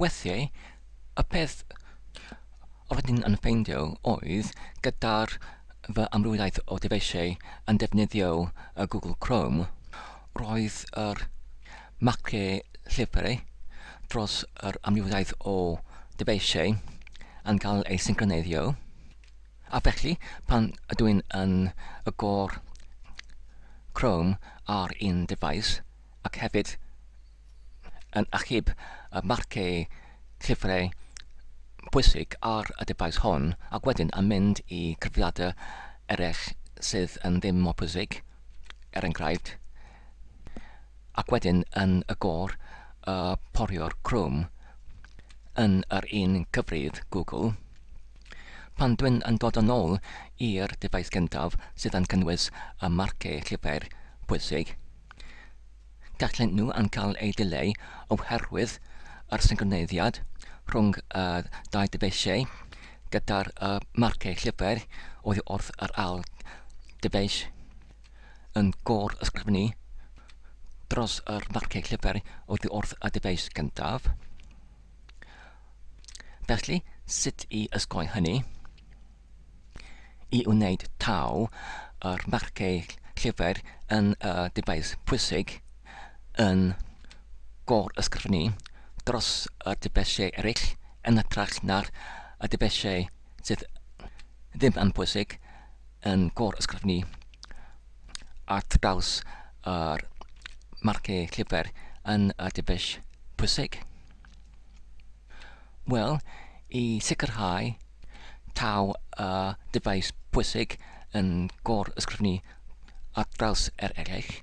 Weithiau, y peth roeddwn i'n ffeindio oedd gyda'r fy amrywiaeth o dyfeisiau yn defnyddio y Google Chrome, roedd yr marciau llyfrau dros yr amrywiaeth o dyfeisiau yn cael eu syncroneiddio. A felly, pan ydw i'n yn agor Chrome ar un dyfais ac hefyd yn achub y marciau llyfrau pwysig ar y dyfais hon ac wedyn yn mynd i cyfrifiadur eraill sydd yn ddim mor pwysig, er enghraifft, ac wedyn yn agor y poriwr Chrome yn yr un cyfrif Google. Pan dwi'n yn dod yn ôl i'r dyfais gyntaf sydd yn cynnwys y marciau llyfr pwysig, Gallen nhw yn cael eu dileu oherwydd yr syncroneiddiad rhwng y ddau dyfeisiau gyda'r marciau llyfr oddi wrth yr ail dyfeis yn gor-ysgrifennu dros yr marciau llyfr oddi wrth y dyfeis gyntaf. Felly, sut i ysgoi hynny? I wneud taw yr marciau llyfr yn y dyfais pwysig yn gor-ysgrifennu dros y dyfeisiau eraill yn hytrach na'r y dyfeisiau sydd ddim yn bwysig yn gor-ysgrifennu ar draws yr marciau llyfr yn y dyfais pwysig. Wel, i sicrhau taw y dyfais pwysig yn gor-ysgrifennu ar draws er eraill,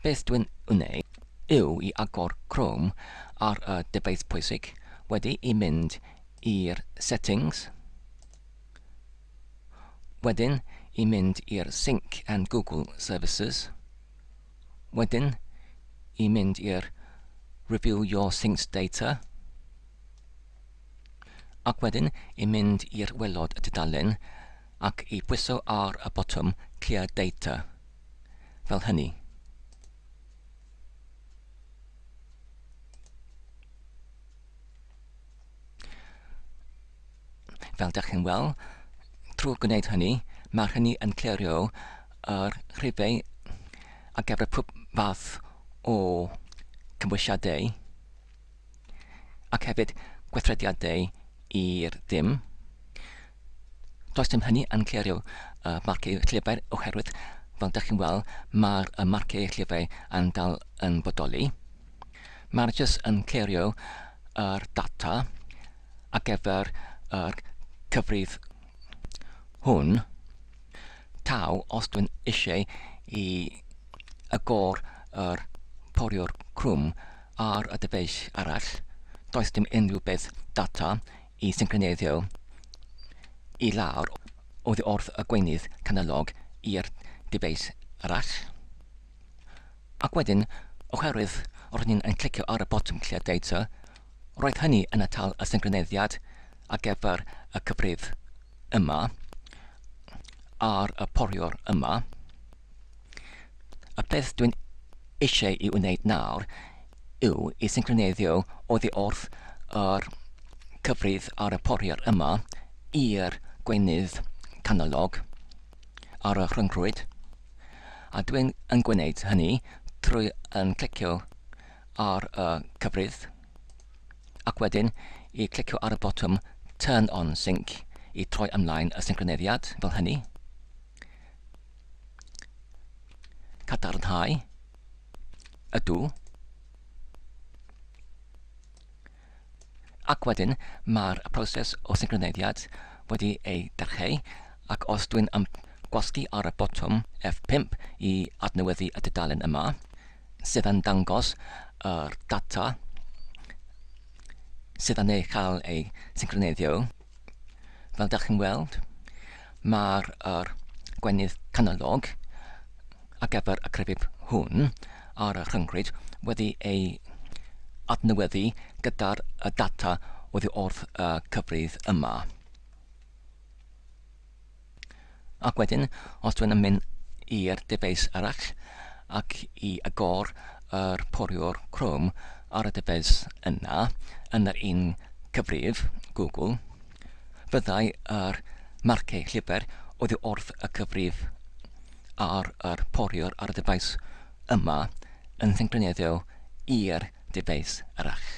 beth dwi'n wneud yw i agor Chrome ar y dyfais pwysig, wedi i mynd i'r Settings, wedyn i mynd i'r Sync and Google Services, wedyn i mynd i'r Review Your Synced Data, ac wedyn i mynd i'r waelod y tudalen ac i bwyso ar y botwm Clear Data, fel hynny. Fel dych chi'n weld, trwy gwneud hynny, mae hynny yn clirio yr rhifau ar gyfer pob fath o cymwysiadau ac hefyd gweithrediadau i'r dim. Does dim hynny yn clirio y marciau llyfr oherwydd, fel dych chi'n weld, mae'r marciau llyfr yn dal yn bodoli. Mae'r jyst yn clirio yr data ar gyfer yr cyfrif hwn. Taw, os dwi'n eisiau i agor yr poriwr Chrome ar y dyfeis arall, does dim unrhyw beth data i syncroneiddio i lawr oddi wrth y gweinydd canolog i'r dyfeis arall. Ac wedyn, oherwydd roeddwn i'n clicio ar y botwm Clear Data, roedd hynny yn atal y syncroneiddiad ar gyfer y cyfrif yma ar y poriwr yma. Y peth dwi'n eisiau i wneud nawr yw i syncroneiddio oddi wrth yr cyfrif ar y poriwr yma i'r gweinydd canolog ar y rhyngrwyd. A dwi'n yn gwneud hynny trwy yn clicio ar y cyfrif ac wedyn i clicio ar y botwm Turn on Sync i troi ymlaen y syncroneiddiad fel hynny. Cadarnhau. Ydw. Ac wedyn mae'r proses o syncroneiddiad wedi ei dechrau ac os dwi'n gwasgu ar y botwm F5 i adnewyddu y dudalen yma, sydd yn dangos yr data sydd yn ei chael ei syncroneiddio, Fel dach chi'n weld, mae'r yr gwenydd canolog ar gyfer y crefydd hwn ar y rhyngrwyd wedi ei adnewyddu gyda'r y data oddi wrth y cyfrif yma. Ac wedyn, os dwi'n mynd i'r dyfeis arall ac i agor yr poriwr Chrome ar y dyfeis yna, yn yr un cyfrif Google, fyddai yr marciau llyfr oddi wrth y cyfrif ar yr poriwr ar y dyfais yma yn syncroneiddio i'r dyfais arall.